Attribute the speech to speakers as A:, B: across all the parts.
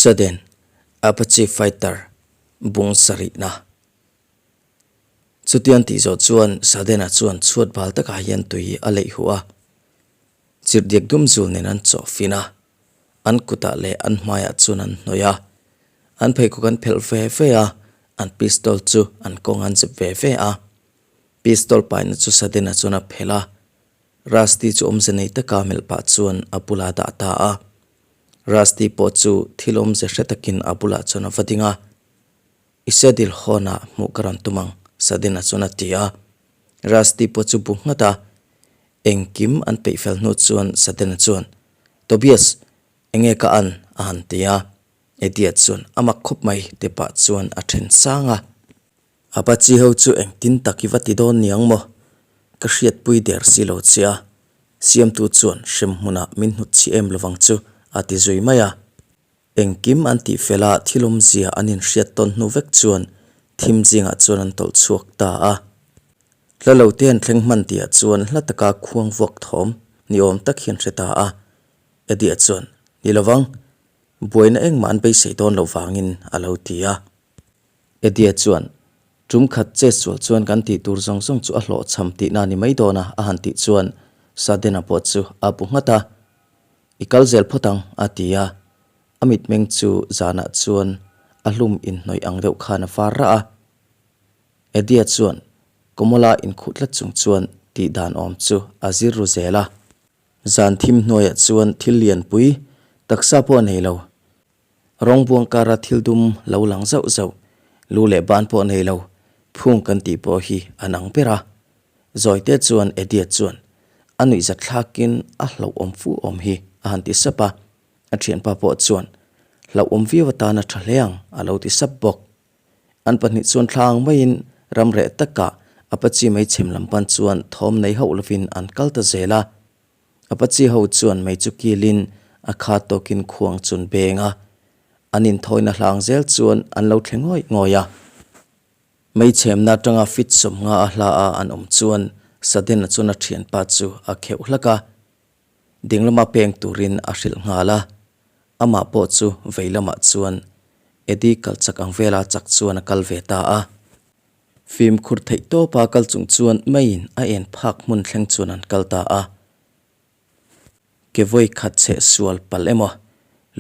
A: Sudden Apache Fighter bung sarihna. Chutiang tih zawh chuan Sudden-a chuan chhuat bal takah hian tui a leih huh a, chirhdiak dum zul nen an chawh fin a, an kutah leh an hmaiah chuan an hnawih a, an pheikhawk an phelh ve ve a, an pistol chu an kawng an zep ve ve a. Pistol paina chu Sudden-a chuan a phelh a, Rusty chu awmze nei taka melh pah chuan a bulah a dah ta a. Rusty pawh chu thil awmze hre takin a bulah chuan a va ding a, I sedil hawnah hmuh ka rawn tum ang, Sudden-a chuan a ti a. Rusty pawh chu bu nghat a, engkim an peih fel hnu chuan Sudden-a chuan, Tobias, enge ka an? a han ti a. Eddie-a chuan, A mak khawp mai, ti pah chuan a then sang a. Apache ho chu engtin tak i va ti dawn niang maw? Ka hriatpui der si lo che a, siamtu chuan hrem hmunah min hnut chhi em lovang chu a ti zui mai a. Engkim an tih fel a, thil awmzia an inhriat tawn hnu vek chuan thim zingah chuan an tawlh chhuak ta a. Hla lo te an thleng hman tihah chuan hla taka khuang vuak thawm ni awm tak hian hre ta a. Eddie-a chuan, Ni lovang, buaina engmah an beisei dawn loh vangin a lo ti a. Eddie chuan, Tum khat che sual chuan kan tih tur zawng zawng chu a hlawhchham tihna a ni mai dawn a, a han tih chuan Sudden-a pawh chu a bu nghat a. I kal zel phawt ang, a ti a. A mitmeng chu zanah chuan a hlum inhnawih ang deuh khan a far rah a. Eddie chuan Komola inkhuh tlat chung chuan tih dan awm chu a zir ru zel a. Zan thim hnuaiah chuan thil lianpui taksa pawh a nei lo. Rawng buang kara thil dum lo lang zauh zauh, lu leh ban pawh nei lo, phung kan tih pawh hi an ang ber a. Zawite chuan Eddie chuan a nuihzat thlakin a hlauhawm fu awm hi a han ti sap a, a thianpa pawh chuan hlauhawm viau atan a tha hle ang a lo ti sap bawk. An pahnih chuan thlang maiin ram reh takah Apache mei chhem lam pan chuan thawm nei hauh lovin an kal ta zel a. Apache ho chuan mei chu kilin a kha tawkin khuang chun beng a, an inthawina hlang zel chuan an lo thle ngawih ngawih a. Mei chhemna atanga fit sawmnga a hla a an awm chuan Sudden-a chuan a thianpa chu a kheuh hlak a, dinglama peng turin a hrilh nghal a, amah pawh chu vei lamah chuan Eddie kal chak ang vela chak chuan a kal ve ta a. Fimkhur theih tawpa kal chung chuan meiin a en phak hmun thleng chuan an kal ta a. Ke vawi khat cheh sual palh emaw,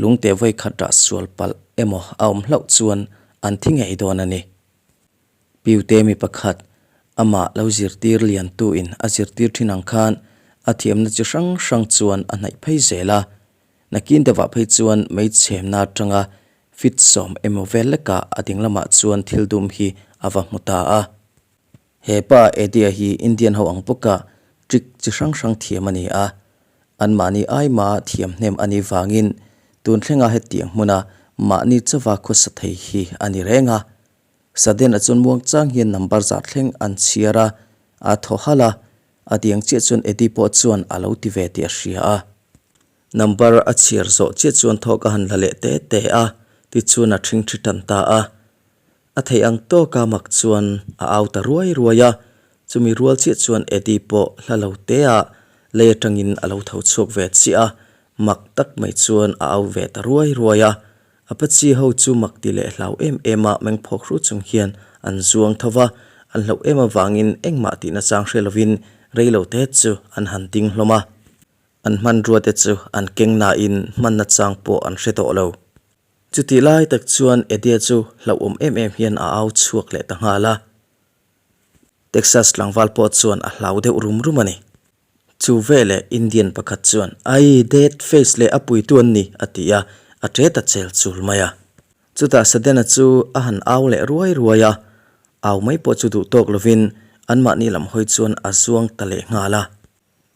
A: lungte vawi khat rah sual palh emaw a awm hlauh chuan an thi ngei dawn a ni. Piute mi pakhat, amah lo zirtir liantuin a zirtir thin ang khan a thiamna chi hrang hrang chuan a hnaih phei zel a. Nakin deuhah phei chuan meichhemna atanga Fit sawm emaw vel lekah a ding lamah chuan thil dum hi a va hmu ta a. He pa Eddie-a hi Indian ho ang bawka trick chi hrang hrang thiam a ni a. Anmahni aima thiam hnem a nih vangin tun thlenga hetiang hmuna mahni chauva khawsa thei hi a ni reng a. Sudden-a chuan muangchang hian number zah thleng an chhiar a, a thaw halh a, a diang chiah chuan Eddie pawh chuan a lo ti ve tih a hria a. Number a chhiar zawh chiah chuan thawk a han la leh te te a, tichuan a ṭhingṭhi tan ta a. A theih ang tawka mak chuan a au ta ruai ruai a, chumi rual chiah chuan Eddie pawh hla lo te a lei atangin a lo tho chhuak ve chiah a, mak tak mai chuan a au ve ta ruai ruai a. Apache ho chu mak ti leh hlau em em a meng phawk hru chung hian an zuang tho va, an hlauh em avangin engmah tihna chang hre lovin rei lo te chu an han ding hlawm a. An hmanrua te chu an keng nain hmanna chang pawh an hre tawh lo. Chutih lai tak chuan Eddie chu hlauhawm em em hian a au chhuak leh ta nghal a. Texas tlangval pawh chuan a hlau deuh rum rum a ni. Chu veleh Indian pakhat chuan, Ai, Dead Face leh a puitu an ni, a ti a, a ṭe ta chel chul mai a. Chutah Sudden-a chu a han au leh ruai ruai a, au mai pawh chu duh tawk lovin anmahni lam hawi chuan a zuang ta leh nghal a.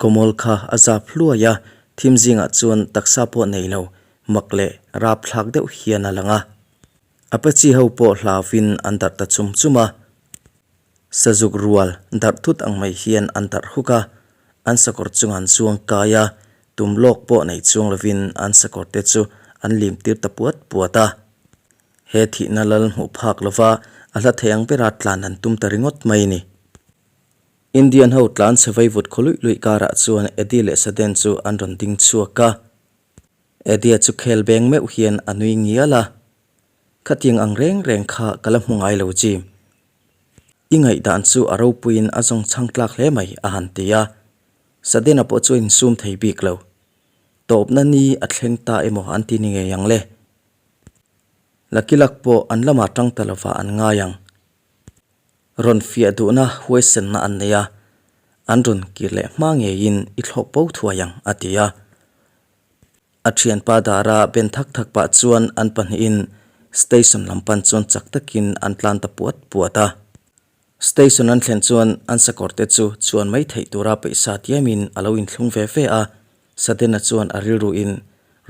A: Kawmawl kha a zap hluai a, thim zingah chuan taksa pawh nei lo, mak leh rap thlak deuh hian a lang a. Apache ho pawh hlauvin an darh ta chum chum a. Sazuk rual darh thut ang mai hian an darh huk a, an sakawr chungah an chuang kai a, tum lawk pawh nei chuang lovin an sakawr te chu an lim tir ta puat puat a. He thihna lal hmuh phak lova a hla thei ang bera tlan an tum ta ringawt mai ni. Indian ho tlan chhe vaivut khaw luih luih karah chuan Eddie leh Sudden chu an rawn ding chhuak a. Eddie-a chu khel beng meuh hian a nui ngial a, Khatiang ang reng reng kha ka la hmu ngai lo Jim. I ngaihdan chu a ropuiin a zawng chhang tlak hle mai, a han ti a. Sudden-a pawh chu a insum thei bik lo. Tawpna ni a thleng ta emaw an ti ni ngei ang le. Lakilak pawh an lamah tang ta lovah an ngai ang. Rawn fiah duhna huaisenna an nei a, an rawn kir leh hma ngeiin i thlawk bo thuai ang, a ti a. A thianpa dara ben thak thak pah chuan an pahnihin station lam pan chuan chak takin an tlan ta puat puat a. Station an thlen chuan an sakawr te chu chuan mai theih tura peihsa tiamin a lo inthlung ve ve a, Sudden-a chuan a rilruin,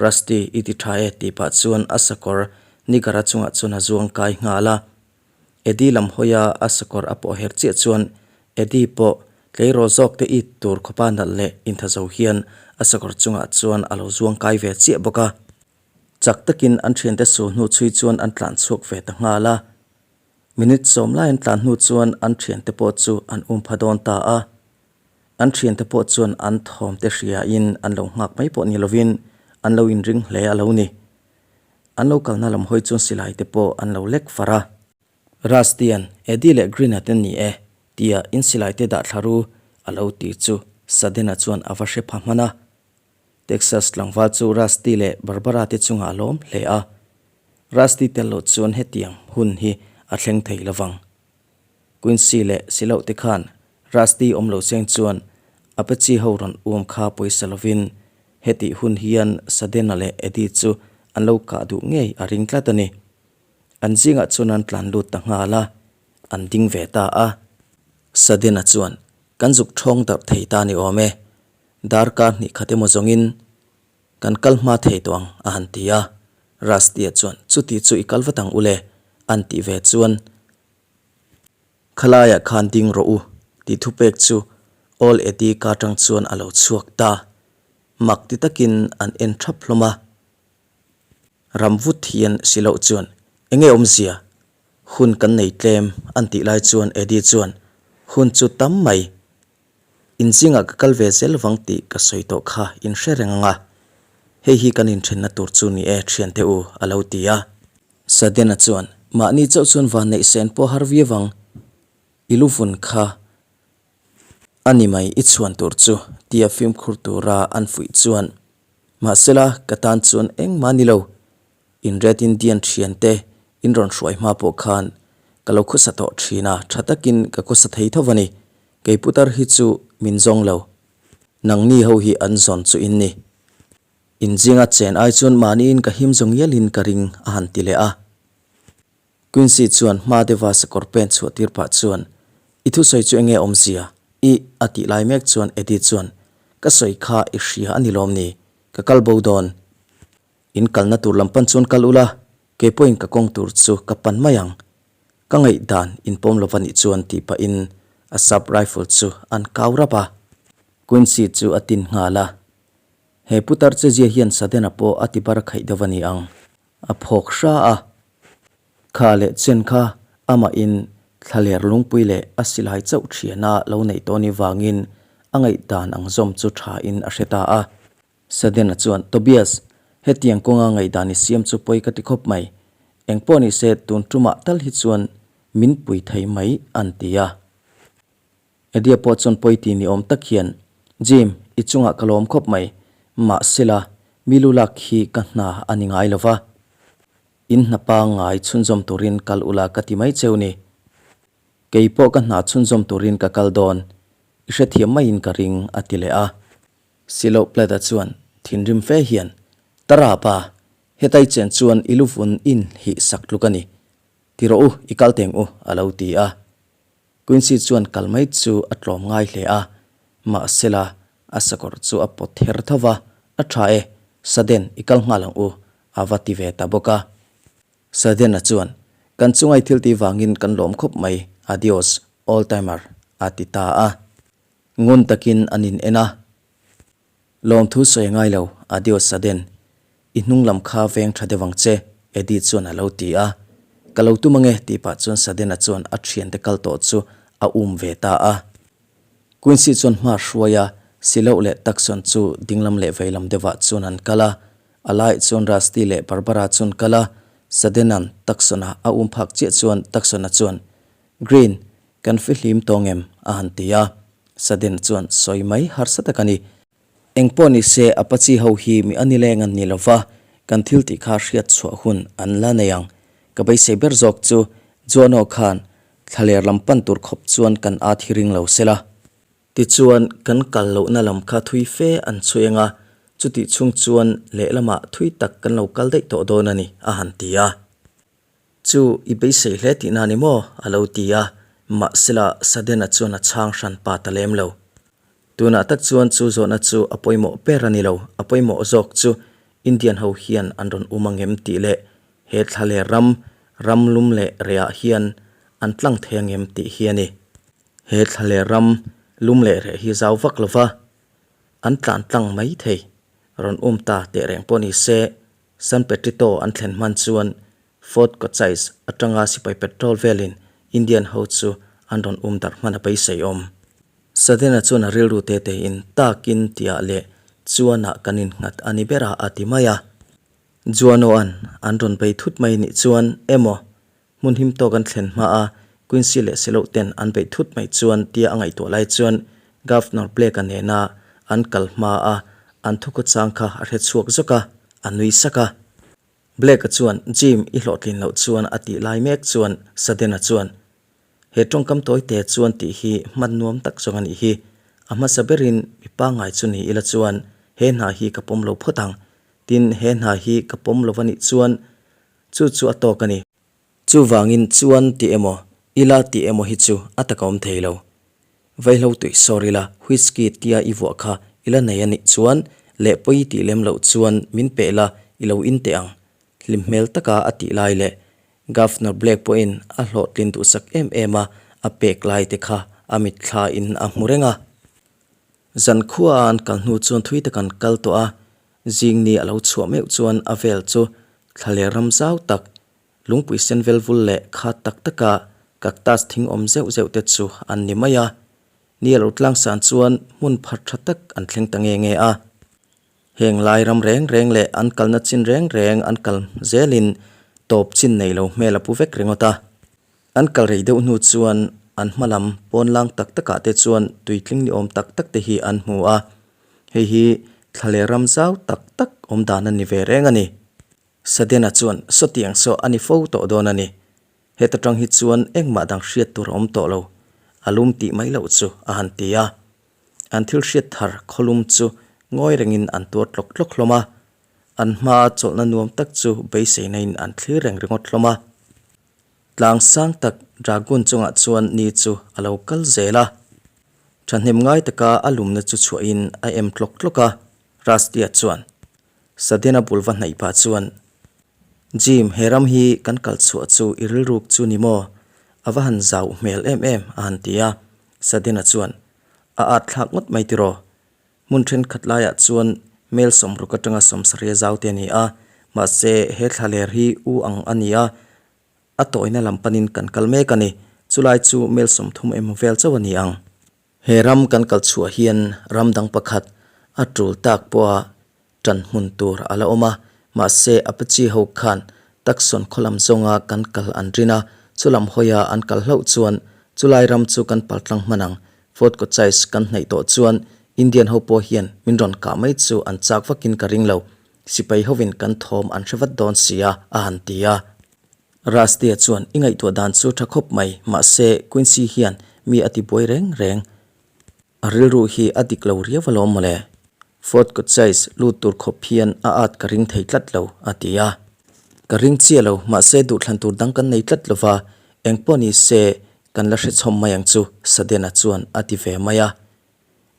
A: Rusty, i ti tha e tih pah chuan a sakawr Nigger-a chungah chuan a zuang kai nghal a. Eddie lam hawia a sakawr a pawh her chiah chuan Eddie pawh tleirawl zawk te it tur khawpa nalh leh intha zo hian a sakawr chungah chuan a lo zuang kai ve chiah bawk a. Chak takin an thiante su hnu chhui chuan an tlan chhuak ve ta nghal a. Minute sawm lai an tlan hnu chuan an thiante pawh chu an um pha dawn ta a. An thiante pawh chuan an thawm te hriain an lo nghak mai pawh ni lovin an lo inring hle a lo ni. An lo kalna lam hawi chuan silai te pawh an lo lek far a. Rustian, Eddie leh Green-a te ni e, tia in silai te dah thla ru a lo ti chu Sudden-a chuan a va hre pha hman a. Texas tlangval chu Rusty leh Barbara te chungah a lawm hle a. Rusty tel loh chuan hetiang hun hi a thleng thei lovang. Quincy leh Siloh te khan Rusty awm lo seng chuan Apache ho rawn uam kha pawisa lovin hetih hun hian Sudden-a leh Eddie chu an lo kah duh ngei a ring tlat a ni. An zingah chuan an tlan lut ta nghal a, an ding ve ta a. Sudden-a chuan, Kan zuk ṭhawng darh thei ta ni awm e, darkar hnih khat emaw zawngin kan kal hma thei tawh ang, a han ti a. Rusty-a chuan, Chuti chu i kal vat ang ule, an tih ve chuan, Khalaiah khan ding rawh u, tih thupek chu Old Eddie ka atang chuan a lo chhuak ta. Mak ti takin an en thap hlawm a. Ram vut hian si loh chuan, Enge awmzia? Hun kan nei tlem, an tih lai chuan Eddie chuan, Hun chu tam mai. In zingah ka kal ve zel vang tih ka sawi tawh kha in hre reng ang a. Hei hi kan inthenna tur chu ni e thiante u, a lo ti a. Sudden-a chuan, Mahni chauh chuan van neih sen pawh har viau ang. I lu vun kha a ni mai i chhuan tur chu, tia fimkhur tura an fuih chuan, Mahsela, ka tan chuan engmah ni lo. In Red Indian thiante in rawn hruai hma pawh khan ka lo khawsa tawh thin a, tha takin ka khawsa thei tho a ni. Kei putar hi chu min zawng lo. Nangni ho hi an zawn chu in ni. In zinga chen ai chuan mahniin ka him zawng ngialin ka ring a han ti leh a. Quincy chuan hma deuha sakawr pen chhuah tir pah chuan, I thusawi chu enge awmzia? I a tih lai mek chuan Eddie chuan, Ka sawi kha i hria a ni lawm ni? Ka kal bo dawn. In kalna tur lam pan chuan kal ula, kei pawhin ka kawng tur chu ka pan mai ang. Ka ngaihdan in pawm lova nih chuan tih pahin a sub rifle chu an kau rap a. Quincy chu a tin nghal a. He putar che zia hian Sudden-a pawh a ti bar khaih deuh a ni ang. A phawk hra a. Kha leh chen kha amahin thlaler lungpui leh a silai chauh thiana lo neih tawh ni vangin a ngaihdan ang zawm chu thain a hre ta a. Sudden-a chuan, Tobias, hetiang kawnga ngaihdan i siam chu pawi ka ti khawp mai. Eng pawh ni se, tun tumah tal hi chuan min pui thei mai, an ti a. Eddie-a pawh chuan pawi ti ni awm tak hian, Jim, i chungah ka lawm khawp mai. Mahsela, mi lu lak hi ka hna a ni ngai lo va. In hna pangngai chhunzawm turin kal ula ka ti mai cheu ni. Kei pawh ka hna chhunzawm turin ka kal dawn. I hrethiam maiin ka ring, a ti leh a. Silo Plata chuan thinrim fe hian, Tara pa, hetai chen chuan i luvun in hi sak tluk a ni. Ti rawh u, i kal teng u, a lo ti a. Quincy chuan kal mai chu a tlawm ngai hle a, mahsela a sakawr chu a pawt her tho va, A tha e, Sudden, i kal nghal ang u, a va ti ve ta bawk a. Sudden-a chuan, Kan chungai thil tih vangin kan lawm khawp mai, adios, old-timer, a ti ta a. Ngun takin an in en a. Lawmthu sawi a ngai lo, Adios Sudden. I hnung lam kha veng tha deuh ang che, Eddie chuan a lo ti a. Ka lo tum ange tih pah chuan Sudden-a chuan a thiante kal tawh chu a um ve ta a. Quincy chuan hma hruai a, Siloh leh Tucson chu dinglam leh veilam deuhah chuan an kal a. A laiah chuan Rusty leh Barbara chu an kal a, Sudden-a'n Tucson-a a um phak chiah chuan Tucson-a chuan, Green, kan fihlim tawng em? a han ti a. Sudden chuan, Sawi mai harsa tak a ni. Engpawh ni se, Apache ho hi mi a nileng an ni lo va, kan thil tih kha hriat chhuah hun an la nei ang. Ka beisei ber zawk chu Juano khan thlaler lam pan tur khawp chuan kan at hi ring lo sela. Tichuan, kan kal lohna lam kha thui fe an chhui ang a, chutih chhung chuan lehlamah thui tak kan lo kal daih tawh dawn a ni, a han ti a. Chu i beisei hle tihna a ni maw? a lo ti a, mahsela Sudden-a chuan a chhang hran pa ta lem lo. Tunah tak chuan chu zawhna chu a pawimawh ber a ni lo, a pawimawh zawk chu Indian ho hian an rawn um ang em tih leh he thla leh ram, ram lum leh rehah hian an tlang thei ang em tih hi a ni. He thla leh ram lum leh reh hi zau vak lova an tlan tlang mai thei. Rawn um ta teh reng pawh ni se, San Petrito an thlen hman chuan Fort Cochise atanga sipai petrol velin Indian ho chu an rawn um darh hman a beisei awm. Sudden-a chuan a rilru te tein takin tiah leh chuanah kan innghat a ni ber a a ti mai a. Juano-a'n an rawn bei thut mai nih chuan emaw Hmun him tawk an thlen hma a, Quincy leh Silo ten an beih thut mai chuan tia a ngaihtuah lai chuan Governor Blake-a nena an kal hma a, an thukhawchang kha a hre chhuak zawk a, a nui sak a. Blake-a chuan Jim i hlawhtlin loh chuan a tih lai mek chuan Sudden-a chuan, He tawngkam tawi te chuan tih hi hman nuam tak zawng a nih hi. A hmasa berin mi pangngai chu ni ila chuan he hna hi ka pawm lo phawt ang. Tin, he hna hi ka pawm lo a nih chuan Chu chu a tawk a ni. Chuvangin chuan tih emaw, ila tih emaw hi chu a taka awm thei lo. Vaihlo tui sawr ila, whisky tia i vuah kha ila nei a nih chuan leh pawi tih lem loh chuan min peh la i lo in teh ang. Hlim hmel taka a tih lai leh Governor Blake pawhin a hlawhtlin duhsak em em a a pek lai te kha a mitthla in a hmu reng a. Zankhua a an kal hnu chuan thui tak an kal tawh a, Zingni a lo chhuah meuh chuan a vel chu thla leh ram zau tak, lungpui sen vel vul leh khat tak taka cactus thing awm zeuh zeuh te chu an ni mai a. Ni a lo tlangsan chuan hmun phar tha tak an thleng ta nge nge a. Heng lai ram reng reng leh an kalna chin reng reng an kal zelin tawp chin nei lo hmel a pu vek ringawt a. An kal rei deuh hnu chuan an hma lam pawn lang tak takah te chuan tuitling ni awm tak tak te hi an hmu a, hei hi thla leh ram zau tak tak awm dan a ni ve reng a ni. Sudden-a chuan sawtiang saw a ni fo tawh dawn a ni. Heta tang hi chuan engmah dang hriat tur a awm tawh lo, a lum tih mai loh chu a han ti a. An thil hriat thar khawlum chu ngawi rengin an tuar tlawk tlawk hlawm a, an hmaa chawlhna nuam tak chu beiseina in an thlir reng ringawt hlawm a. Tlang sang tak Dragon chungah chuan ni chu a lo kal zel a. Thahnem ngai taka a lumna chu chhuahin a em tlawk tlawk a, Rusty-a chuan Sudden-a bul va hnaih pah chuan, Jim, he ram hi kan kal chhuah chu i rilruk chu ni maw? A va han zau hmel em em, a han ti a. Sudden-a chuan, A at thlak ngawt mai tiraw? Hmun thenkhat laiah chuan mel sawmruk atanga sawmsarih a zau te a ni a, mahse he thlaler hi u ang a ni a, a tawina lam panin kan kal mek a ni. Chulai chu mel 30 emaw vel chauh a ni ang. He ram kan kal chhuah hian ram dang pakhat a tul tak pawha tan hmun tur a la awm a, mahse Apache ho khan Tucson khaw lam zawnga kan kal an rin a, chulam hawia an kal hlauh chuan chulai ram chu kan paltlang hman ang. Fort Cochise kan hnaih tawh chuan Indian ho pawh hian min rawn kah mai chu an chak vakin ka ring lo, sipai hovin kan thawm an hre vat dawn si a, a han ti a. Rusty-a chuan, I ngaihtuah dan chu tha khawp mai, mahse Quincy hian mi a ti buai reng reng. A rilru hi a dik lo riau alawm mawle. Fort Cochise lut tur khawp hian a at ka ring thei tlat lo, a ti a. Ka ring chiah lo, mahse duhthlan tur dang kan nei tlat lo va, engpawh ni se kan la hrechhawm mai ang chu, Sudden-a chuan a ti ve mai a.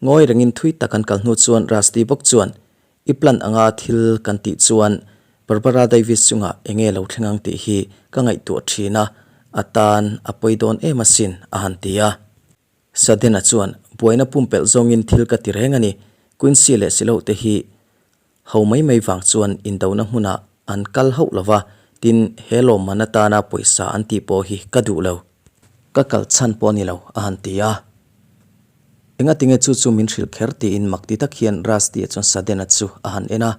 A: Ngawi rengin thui tak an kal hnu chuan Rusty bawk chuan, I plan anga thil kan tih chuan Barbara Davis chungah enge lo thleng ang tih hi ka ngaihtuah thin a, a tan a pawi dawn em asin, a han ti a. Sudden-a chuan, Buaina pumpelh zawngin thil ka ti reng a ni. Quincy leh Silo te hi ho mai mai vang chuan indona hmunah an kal hauh lo va, tin, he lawmman atana pawisa an tih pawh hi ka duh lo. Ka kal chhan pawh a ni lo, a han ti a. Engatinge chu chu min hrilh kher tiin mak ti tak hian Rusty-a chuan Sudden-a chu a han en a.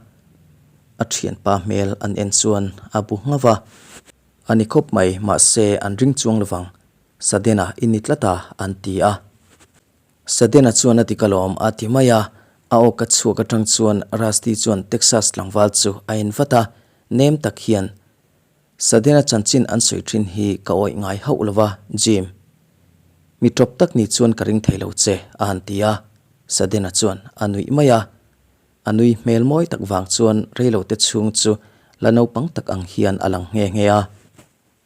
A: A thianpa hmel an en chuan a bu nghauh a. A ni khawp mai, mahse an ring chuang lovang. Sudden-a i ni tlat a, an ti a. Sudden-a chuan a dik alawm a ti mai a. A aw ka chhuak atang chuan Rusty chuan Texas tlangval chu a en vat a, nem tak hian, Sudden-a chanchin an sawi thin hi ka awih ngai hauh lo va, Jim. Mi tawp tak ni chuan ka ring thei lo che, a han ti a. Sudden-a chuan a nuih mai a. A nui hmel mawi tak vang chuan reilote chhung chu la naupang tak ang hian a lang nghe nghe a.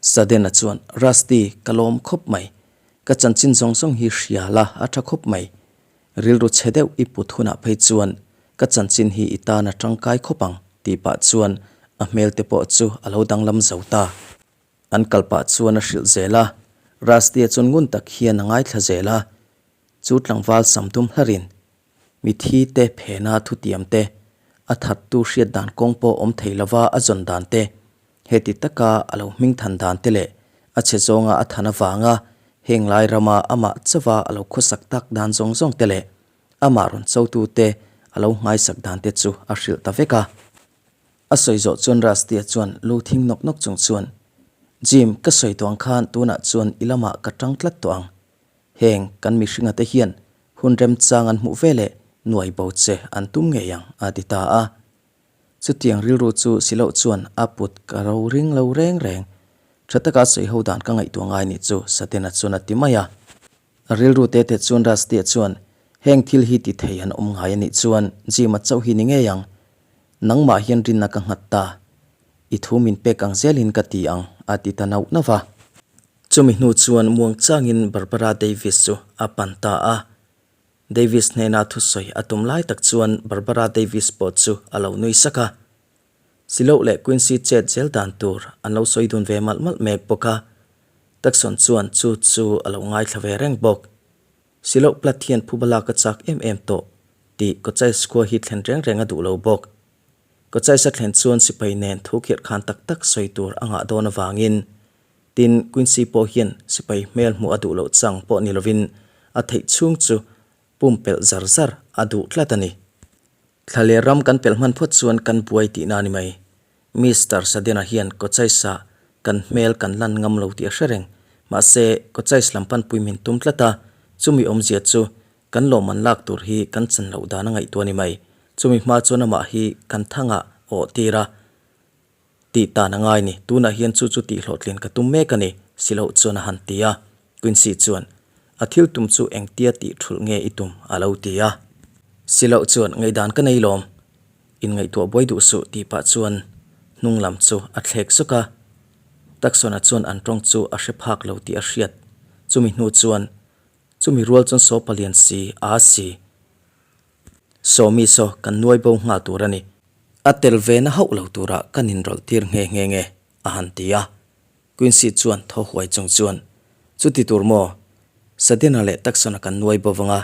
A: Sudden-a chuan, Rusty, ka lawm khawp mai. Ka chanchin zawng zawng hi hria la a tha khawp mai. Rilru chhe deuh i put hunah phei chuan ka chanchin hi i tan a tangkai khawp ang, tih pah chuan a hmel te pawh chu a lo danglam zo ta. An kal pah chuan a hrilh zel a, Rusty-a chuan ngun tak hian a ngaithla zel a, chu tlangval sam dum hlarin Mithi te phena thutiam te, a thattu hriat dan kawng pawh awm thei lova a zawn dan te, heti taka a lo hming than dan te leh a chhe zawnga a than avanga heng lai rama amah chauha a lo khawsak tak dan zawng zawng te leh amah rawn chotu te a lo nghaisak dan te chu a hrilh ta vek a. A sawi zawh chuan Rusty-a chuan lu thing nawk nawk chung chuan, Jim, ka sawi tawh ang khan tunah chuan i lamah ka tang tlat tawh ang. Heng kan mihringa te hian hun remchang an hmuh ve leh nuai bo che an tum ngei ang, a ti ta a. Chutiang rilru chu si loh chuan a put ka ro ring lo reng reng. Tha taka sawi ho dan ka ngaihtuah ngai nih chu Satena chuan a ti mai a. A rilru te te chuan Rusty-a chuan heng thil hi ti thei an awm ngai a nih chuan Jim-a chauh hi ni ngei ang. Nangmah hian rinna ka nghat ta. I thu min pek ang zelin ka ti ang, a ti ta nauh nauh a. Chumi hnu chuan muang changin Barbara Davis chu a pan ta a. Davis hnena thusawi a tum lai tak chuan Barbara Davis pawh chu a lo nui sak a. Siloh leh Quincy chet zel dan tur an lo sawi dun ve malh malh mek bawk a. Tucson chuan chu chu a lo ngaithla ve reng bawk. Siloh plat hian phuba lak a chak em em tawh tih Cochise khua hi thlen reng reng a duh lo bawk. Cochise a thlen chuan sipai nen thu khirh khan tak tak sawi tur a ngah dawn avangin Tin, Quincy pawh hian sipai hmel hmuh a duh loh chang pawh ni lovin a theih chhung chu pumpelh zar zar a duh tlat a ni. Thla leh ram kan pelh hman phawt chuan kan buai tihna a ni mai. Mister Sadena hian Cochise-a kan hmel kan lan ngam lo tih a hre reng. Mahse, Cochise lam panpui min tum tlat a, chumi awmzia chu kan lawmman lak tur hi kan chan loh dan a ngaihtuah a ni mai. Chumi hma chuan amah hi kan thangah awh tir a. Tih tan a ngai ni, tunah hian chu chu tih hlawhtlin ka tum mek a ni, si loh chuan a han ti a. Quincy chuan, A thil tum chu engtia tih thulh nge i tum? a lo ti a. Si loh chuan, Ngaihdan ka nei lawm, inngaihtuah buai duh suh tih pah chuan hnung lam chu a thlek zawk a. Tucson-a chuan an tawng chu a hre phak lo tih a hriat. Chumi hnu chuan, Chumi rual chuan saw palian si, aa si. Sawmi saw kan nuai bo nghal tur a ni. A tel ve na hauh lo turah ka ninrawlh tir nghe nghe nge, a han ti a. Quincy chuan thaw huai chung chuan, Chuti tur maw? Sadena leh Tucson-a kan nuai bo vang a.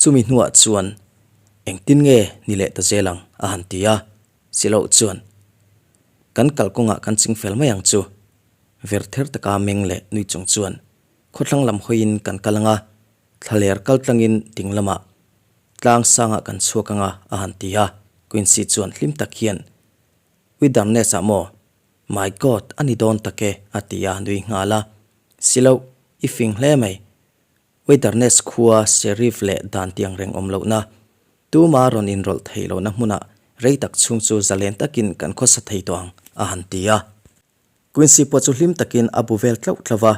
A: Chumi hnuah chuan engtin nge ni leh ta zel ang? a han ti a. Siloh chuan, Kan kalkawngah kan ching fel mai ang chu. Ver ther taka meng leh nui chung chuan khawthlang lam hawiin kan kal ang a, thlaler kal tlangin ding lamah Tlang sangah kan chhuak anga a han ti a, Quincy chuan hlim tak hian, Wilderness ah maw? My God, a ni dawn tak e a ti a, nui nghal a. Si loh, i fing hle mai. Wilderness khua Sheriff leh dan tiang reng awm lohna, tuma rawn inrawlh theih lohna hmunah rei tak chhung chu zalen takin kan khawsa thei tawh ang a han ti a. Quincy pawh chu hlim takin a bu vel tlauh tlauh a.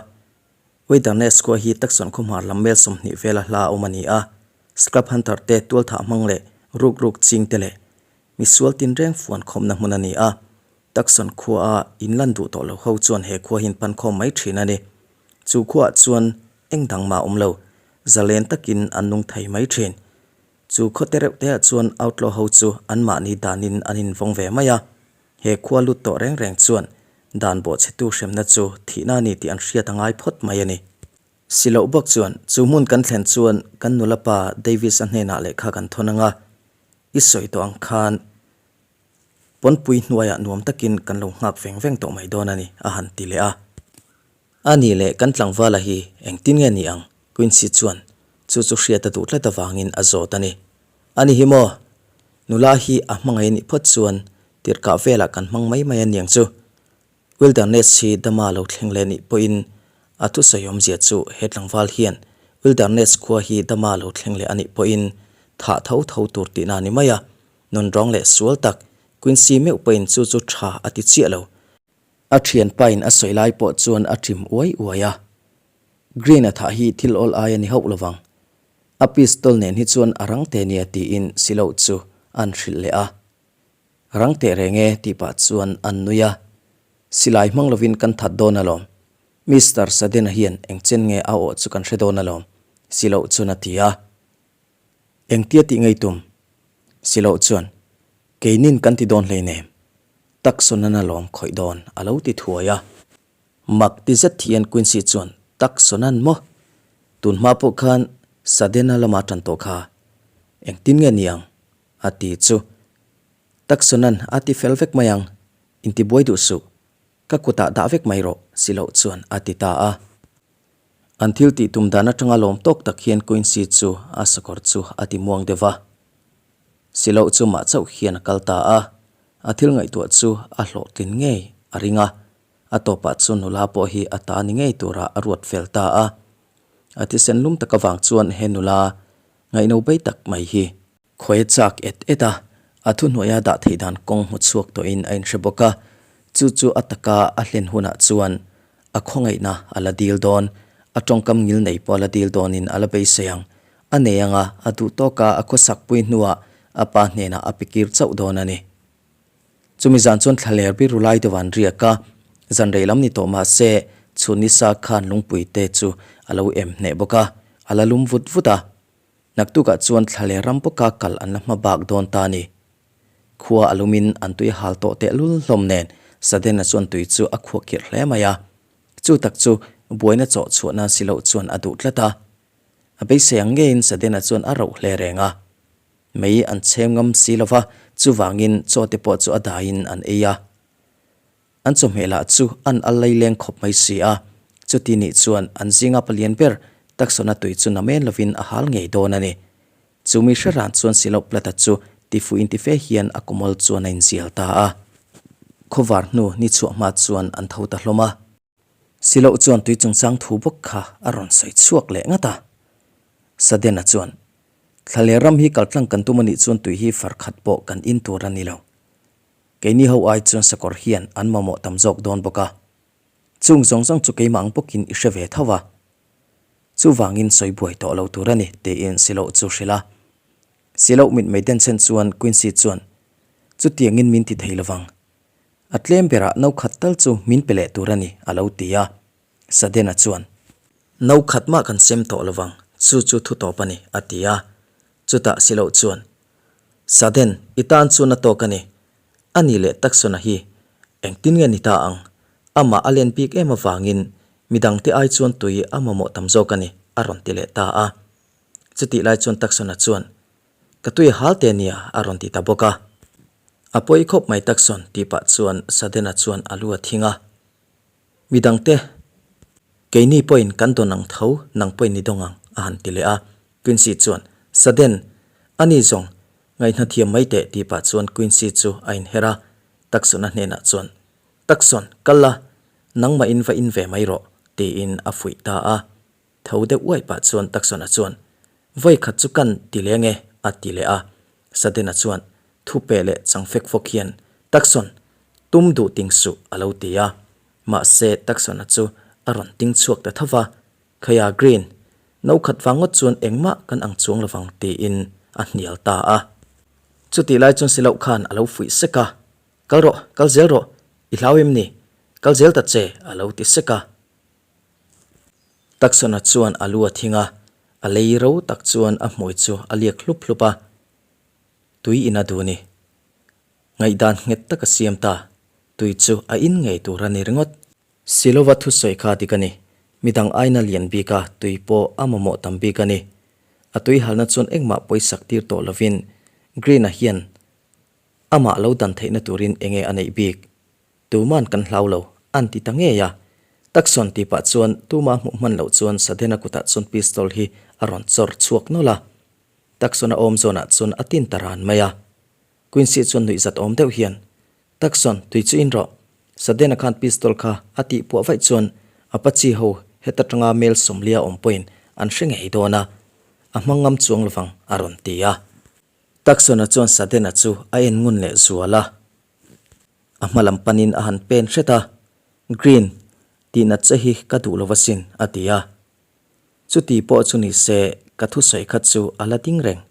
A: Wilderness khua hi Tucson khawhmar lam mel 20 vela hla a awm a ni a. Scrub hunter te tualthah hmang leh ruk ruk ching te leh misual tinreng fuan khawmna hmun a ni a. Tucson khua a inlan duh tawh lo ho chuan he khua hi an pan khawm mai thin a ni. Chu khuaah chuan eng dang mah a awm lo, zalen takin an nung thei mai thin. Chu khaw te reuh te ah chuan outlaw ho chu anmahni danin an invawng ve mai a. He khua lut tawh reng reng chuan dan bawhchhetu hremna chu thihna a ni tih an hriat a ngai phawt mai a ni. Si loh bawk chuan chu hmun kan thlen chuan kan nula pa Davis-a hnenah lehkha kan thawn ang a, i sawi tawh ang khan pawnpui hnuaiah nuam takin kan lo nghak veng veng tawh mai dawn a ni, a han ti leh a. A ni leh kan tlangvala hi engtin nge ni ang? Quincy chuan chu chu hriat a duh tlat avangin a zawt a ni. A ni hi maw? Nula hi a hmangaih a nih phawt chuan Tirhkah velah kan hmang mai mai a niang chu. Wilderness hi dama lo thleng leh nih pawhin a thusawi awmzia chu he tlangval hian Wilderness khua hi dama lo thleng leh a nih pawhin thah tho tho tur tihna a ni mai a, nunrawng leh sual tak Quincy meuh pawhin chu chu tha a ti chiah lo. A thianpain a sawi lai pawh chuan a ṭim uai uai a. Green-a thah hi thil awl ai a ni hauh lovang. A pistol nen hi chuan a rang te nia tiin Silo chu an hrilh leh a. Rang teh reng e tih pah chuan an nui a. Silai hmang lovin kan that dawn alawm. Mister Sudden-a hian eng chen nge a awh chu kan hre dawn alawm, Silo chuan a ti a. Engtia tih ngei tum? Silo chuan, Keinin kan ti dawn hleinem. Taksawn-an alawm khawih dawn a lo ti thuai a. Mak ti zet hian Quincy chuan, Taksawn-an maw? Tun hma pawh khan Sudden-a lama tan tawh kha engtin nge ni ang? a ti chu. Taksawn-an a ti fel vek mai ang, intibuai duh suh. Ka kutah dah vek mai rawh, Silo chuan a ti ta a. An thil tih tum dan atanga lawm tawk tak hian Quincy chu a sakawr chu a ti muang deuh va. Silo chu mah chauh hian a kal ta a, a thil ngaihtuah chu a hlawhtlin ngei a ring a, a tawpah chu nula pawh hi a ta ni ngei turah a ruat fel ta a. A thisen lum tak avang chuan he nula ngaihno bei tak mai hi. Khawi chak et et a, a thuhnuaia dah theih dan kawng hmu chhuak tawhin a inhre bawk a, chu chu a taka a hlen hunah chuan a khawngaihna a la dil dawn, a tawngkam ngil nei pawh a la dil dawnin a la beisei ang. A nei anga a duh tawka a khawsakpui hnuah a pa hnenah a pe kir chauh dawn a ni. Chumi zan chuan thlaler biru lai deuh an riak a, zan rei lam ni tawh mah se chhun nisa khan lungpui te chu a lo em hneh bawk a, a la lum vut vut a. Naktukah chuan thla leh ram bawka kal an la hma bak dawn ta a ni. Khua a lumin an tui a hal tawh tehlul hlawm nen Sudden-a chuan tui chu a khuah khirh hle mai a. Chu tak chu buaina chawh chhuah nan si loh chuan a duh tlat a. A beisei ang ngeiin Sudden-a chuan a roh hle reng a. Mei an chhem ngam si lo va, chuvangin chaw te pawh chu a daiin an ei a. An chawhmeh lah chu an al laileng khawp mai si a, chuti nih chuan an zinga palian ber taksawna tui chu namen lovin a hal ngei dawn a ni. Chu mi hre ran chuan Siloh Plata chu tifuh intife hian a kawmawl chuan a inzial ta a. Khawvar hnu ni chhuah hma chuan an tho ta hlawm a. Siloh chuan tui chungchang thu bawk kha a rawn sawi chhuak leh ngat a. Sudden-a chuan, Thlaler ram hi kaltlang kan tum a nih chuan tui hi far khat pawh kan in tur a ni lo. Keini ho ai chuan sakawr hian an mamawh tam zawk dawn bawk a. Chung zawng zawng chu keimah ang bawkin i hre ve tho va. Chuvangin sawi buai tawh lo tur a ni, tiin Siloh chu hrilh a. Siloh mitmei denchhen chuan Quincy chuan, Chutiangin min ti thei lovang. A tlem berah no khat tal chu min pe leh tur a ni, a lo ti a. Sudden-a chuan, No khat mah kan sem tawh lovang, chu chu thu tawp a ni, a ti a. Chutah Siloh chuan, Sudden, i tan chuan a tawk a ni. A ni leh Tucson-a hi engtin nge ni ta ang? Amah a len bik em avangin midangte ai chuan tui a mamawh tam zawk a ni, a rawn ti leh ta a. Chutih lai chuan Tucson-a chuan, Ka tui a hal te nia, a rawn ti ta bawk a. A pawi khawp mai Tucson, tih pah chuan Sudden-a chuan a lu a thing a. Midangte, keini pawhin kan dawn ang tho, nang pawhin i dawng ang, a han ti leh a. Quincy chuan, Sudden, ani zawng, ngaihna thiam mai teh, tih pah chuan Quincy chu a inher a, Tucson-a hnenah chuan, Tucson, kal la, nangmah in va in ve mai rawh, tiin a fuih ta a. Tho deuh uaih pah chuan Tucson-a chuan, Vawi khat chu kan ti leng e, a ti leh a. Sudden-a chuan thu pe leh chang fek fawk hian, Tucson, tum duh ting suh, a lo ti a. Mahse, Tucson-a chu a rawn ting chhuak ta tho va, Khaia Green, no khat vang ngawt chuan engmah kan ang chuang lovang, tiin a hnial ta a. Chutih lai chuan Siloh khan a lo fuih sek a, Kal rawh, kal zel rawh, i hlau em ni? Kal zel ta che, a lo ti sek a. Tucson-a chuan a lu a thing a, a lei ro tak chuan a hmui chu a liak hlup hlup a. Tui in a duh ni. Ngaihdan nghet tak a siam ta. Tui chu a in ngei tur a ni ringawt. Silova thusawi kha dik a ni. Midang aina lian bik a, tui pawh a mamawh tam bik a ni. A tui halna chuan engmah pawisak tir tawh lovin Green-a hian amah lo dan theihna turin enge a neih bik. Tuman kan hlau lo, an ti ta ngei a. Tucson tih pah chuan tuma hmuh hman loh chuan Sudden-a kutah chuan pistol hi a rawn chawr chhuak nawlh a. Tucson-a awm zawnah chuan a tin ta ran mai a. Quincy chuan nuihzat awm deuh hian. Tucson, tui chu in rawh. Sudden-a khan pistol kha a tih puah vaih chuan Apache ho heta tanga mel sawmlia awm pawhin an hre ngei dawn a, a hmang ngam chuang lovang a rawn ti a. Tucson-a chuan Sudden-a chu a en ngun leh zual a. A hma lam panin a han pen hret a, Green, tihnat che hi ka duh lo asin, a ti a. Chuti pawh chu ni se ka thusawi kha chu a la ding reng.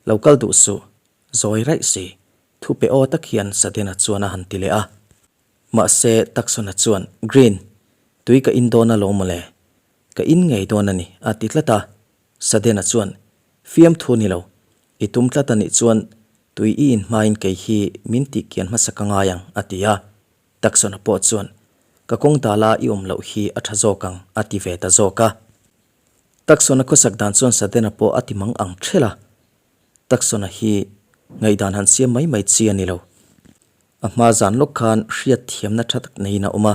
A: Lo kal duh suh, zawi raih si, thu pe aw tak hian Sudden-a chuan a han ti leh a. Mahse, Tucson-a chuan, Green, tui ka in dawn alawm mawle. Ka in ngei dawn a ni, a ti tlat a. Sudden-a chuan, Fiamthu ni lo, i tum tlat a nih chuan tui i in hmain kei hi min tih kian hmasa ka ngai ang, a ti a. Tucson-a pawh chuan, Ka kawng dala i awm loh hi a tha zawk ang, a ti ve ta zawk a. Tucson-a khawsak dan chuan Sudden-a pawh a ti mang ang ṭhelh a. Tucson-a hi ngaihdan han siam mai mai chi a ni lo. A hma zan lawk khan hriat thiamna tha tak neiin a awm a,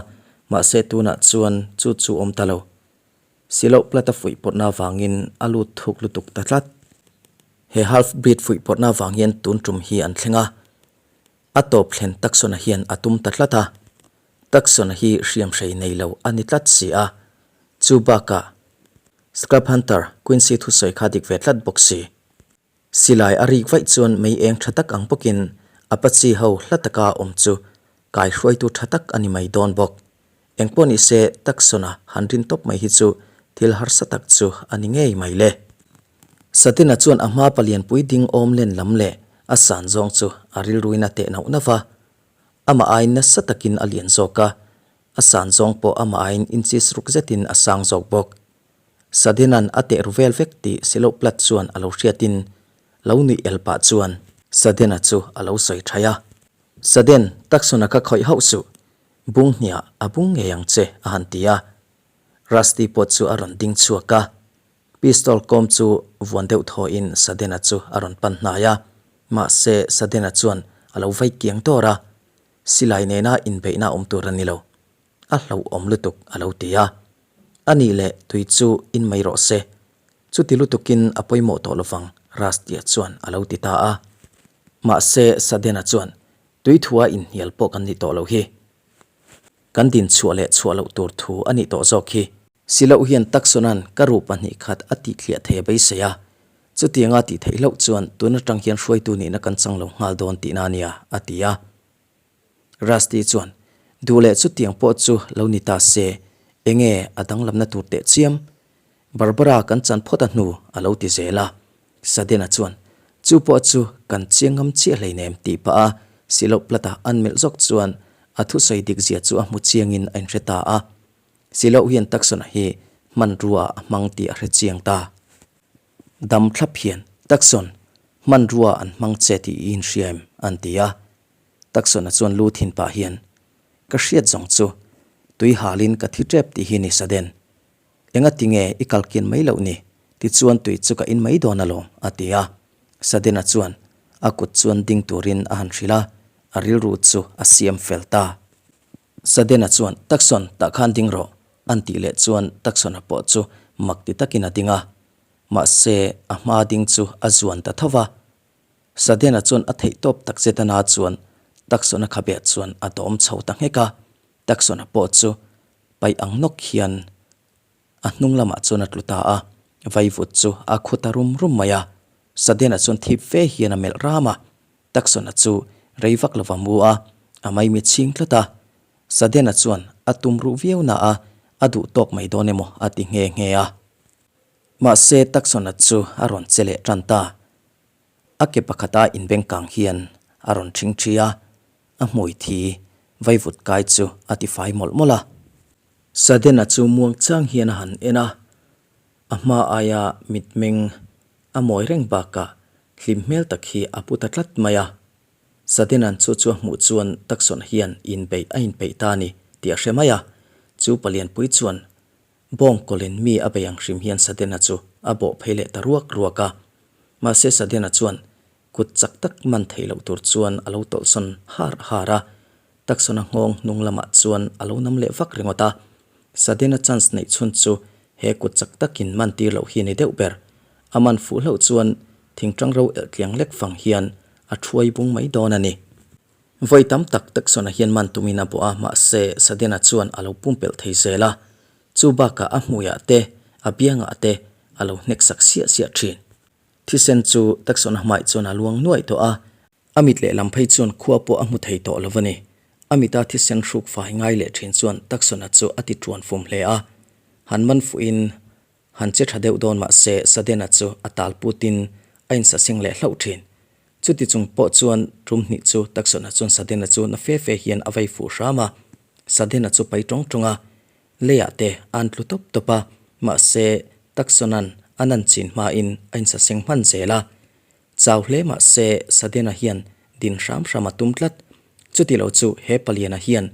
A: mahse tunah chuan chu chu awm ta lo. Siloh plat a fuih pawrhna avangin a lut thuk lutuk ta tlat. He half breed fuih pawrhna avang hian tun tum hi an thleng a, a tawp thlen Tucson-a hian a tum ta tlat a. Tucson-a hi hriamhrei nei lo a ni tlat si a, chu bakah Scrub Hunter Quincy thusawi kha dik ve tlat bawk si. Silai a rik vaih chuan mei eng tha tak ang bawkin Apache ho hla taka awm chu kai hruaitu tha tak a ni mai dawn bawk. Engpawh ni se Tucson-a han rin tawp mai hi chu thil harsa tak chu a ni ngei mai le. Satina chuan a hma palianpui ding awm len lam leh a san zawng chu a rilruin a teh nauh nauh va. Amah aiin nasa takin a lian zawk a, a san zawng pawh amah aiin inches ruk zetin a sang zawk bawk. Sadinan a teh ru vel vek tih Siloh plat chuan a lo hriatin lo nuih el pah chuan Sadena chu a lo sawi thaih a. Saden, Tucson-a kha khawih hauh suh, bung hniah a bung ngei ang che a han ti a. Rusty pawh chu a rawn ding chhuak a. Pistol kawm chu vuan deuh thawhin Sadena chu a rawn pan hnai a. Mahse, Sadena chuan a lo vai kiang dawr a. Silai nena inbeihna awm tur a ni lo. A hlauhawm lutuk a lo ti a. A nih leh tui chu in mai rawh se. Chuti lutukin a pawimawh tawh lovang Rusty-a chuan a lo ti ta a. Mahse Sudden-a chuan tui thua inhnial pawh kan nih tawh loh hi. Kan din chhuah leh chhuah loh tur thu a nih tawh zawk hi. Siloh hian Tucson-a'n ka ru pahnih khat a tih thliah thei a beisei a. Chutianga tih theih hlauh chuan tun atang hian hruaitu nihna kan chang lo nghal dawn tihna a nia, a ti a. Rusty chuan, Duh leh chutiang pawh chu lo ni ta se, enge a danglamna tur teh chiam? Barbara kan chan phawt a hnu a lo ti zel a. Sudden-a chuan, Chu pawh chu kan chiang ngam chiah hleinem tih pah a siloh plat-a an melh zawk chuan a thusawi dik zia chu a hmu chiangin a inhre ta a. Siloh hian Tucson-a hi hmanrua a hmang tih a hre chiang ta. Dam thlap hian, Tucson, hmanrua an hmang che tih i inhria em? an ti a. Tucson-a chuan lu thin pah hian, Ka hriat zawng chu, tui halin ka thi tep tih hi ni Sudden. Enga tinge i kal kian mai loh ni? Tichuan tui chu ka in mai dawn alawm, a ti a. Sudden-a chuan a kut chuan ding turin a han hrilh a, a rilru chu a siam fel ta. Sudden-a chuan, Tucson, tah khan ding rawh, an tih leh chuan Tucson-a pawh chu mak ti takin a ding a. Mahse, a hma ding chu a zuan ta tho va. Sudden-a chuan a theih tawp tak zet ana chuan Tucson-a khabeah chuan a dawm chho ta nghek a, Tucson-a pawh chu paih ang nawk hian a hnung lamah chuan a tlu ta a, vaivut chu a khu ta rum rum mai a. Sudden-a chuan thip fe hian a melh ram a, Tucson-a chu rei vak lova mu a, a maimi chhing tlat a. Sudden-a chuan a tum ruh viau na a, a duh tawk mai dawn emaw a ti nghe nghe a. Mahse Tucson-a chu a rawn che leh tan ta. A ke pakhata inbeng kang hian a rawn ṭhing ṭhi a, a hmui thi vaivut kai chu a ti fai mawlh mawlh a. Sudden-a chu muang chang hian a han en a, a hma aia mitmeng a mawi reng bakah hlim hmel tak hi a pu ta tlat mai a. Sudden-a'n chu chu a hmuh chuan Tucson hian inbeih a inpeih ta a ni tih a hre mai a, chu palianpui chuan Bawng kawlin mi a bei ang hrim hian Sudden-a chu a bawh phei leh ta ruak ruak a. Mahse Sudden-a chuan kut chak tak man theih loh tur chuan a lo tawlhsawn har har a. Tucson-a nghawng hnung lamah chuan a lo nam leh vak ringawt a. Sudden-a chance neih chhun chu he kut chak takin man tir loh hi a ni deuh ber. A man fuh hlauh chuan thingtang ro elh tliang lek fang hian a thuai bung mai dawn a ni. Vawi tam tak Tucson-a hian man tumin a bawh a, mahse Sudden-a chuan a lo pumpelh thei zel a. Chu bakah a hmuiah te, a biangah te a lo hnek sak siah siah thin. Thisen chu Tucson-a hmai chuan a luang nuaih tawh a. A mit lehlam phei chuan khua pawh a hmu thei tawh lo a ni. A mita thisen hruk fai ngai leh thin chuan Tucson-a chu a ti tuan fum hle a. Han man fuhin han che tha deuh dawn mah se Sudden-a chu a tal putin a insaseng leh hlauh thin. Chuti chung pawh chuan tum hnih chu Tucson-a chuan Sudden-a chu na fe fe hian a vei fuh hram a. Sudden-a chu pai tawng tawng a, leiah te a'n tlu tawp tawp a, mahse Tucson-a'n a nan chin hmain a insaseng hman zel a. Chau hle mah se Sudden-a hian din hram hram a tum tlat. Chuti lo chu he paliana hian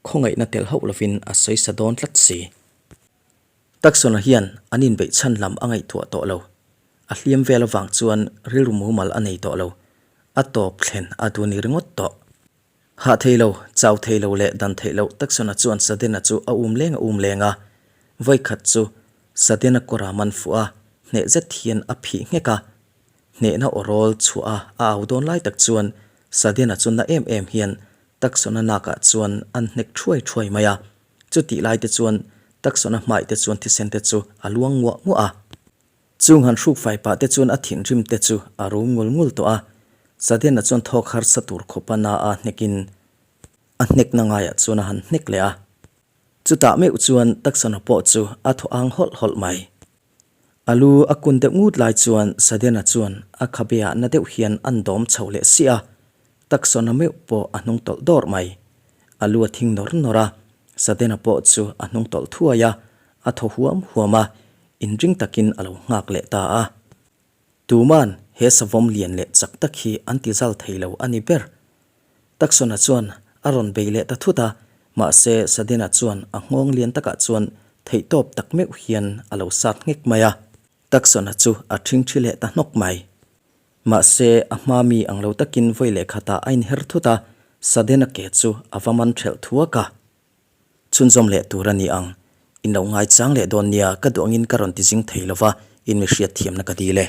A: khawngaihna tel hauh lovin a sawi sa dawn tlat si. Tucson-a hian an inbeih chhan lam a ngaihtuah tawh lo. A hliam vel avang chuan rilru mumal a nei tawh lo. A tawp thlen a duh ni ringawt tawh. Hah thei lo, chau thei lo leh dan theih loh Tucson-a chuan Sudden-a chu a um leng a um leng a. Vawikhat chu Sudden-a kawr a man fuh a, hneh zet hian a phih nghek a. Hnehna aw rawl chhuah a a au dawn lai tak chuan Sudden-a chu na em em hian Tucson-a nakah chuan an hnek thuai thuai mai a. Chutih lai te chuan Tucson-a hmai te chuan thisen te chu a luang nguah nguah a. Chung han hruk fai pah te chuan a thinrim te chu a rum ngul ngul tawh a. Sudden-a chuan thawk harsa tur khawpa na a hnekin a hnekna ngaiah chuan a han hnek leh a. Chutah meuh chuan Tucson-a pawh chu a thaw ang hawlh hawlh mai. A lu a kun deuh ngut lai chuan Sudden-a chuan a khabeah na deuh hian an dawm chho leh siah a, Tucson-a meuh pawh a hnung tawlh dawrh mai. A lu a thing nawr nawr a, Sudden-a pawh chu a hnung tawlh thuai a, a thaw huam huam a, inring takin a lo nghak leh ta a. Tuman he savawm lian leh chak tak hi an ti zal thei lo a ni ber. Tucson-a chuan a rawn bei leh ta thut a, mahse Sudden-a chuan a nghawng lian takah chuan theihtawp tak meuh hian a lo sat nghek mai a. Tucson-a chu a ṭhingṭhi leh ta hnawk mai. Mahse a hma mi ang lo takin vawi leh khatah a inher thut a, Sudden-a ke chu a va man ṭhelh thuak a. Chhunzawm leh tur a ni ang. In lo ngaichang leh dawn nia, ka duh angin ka rawn ti zing thei lova, in mi hriatthiamna ka dil e.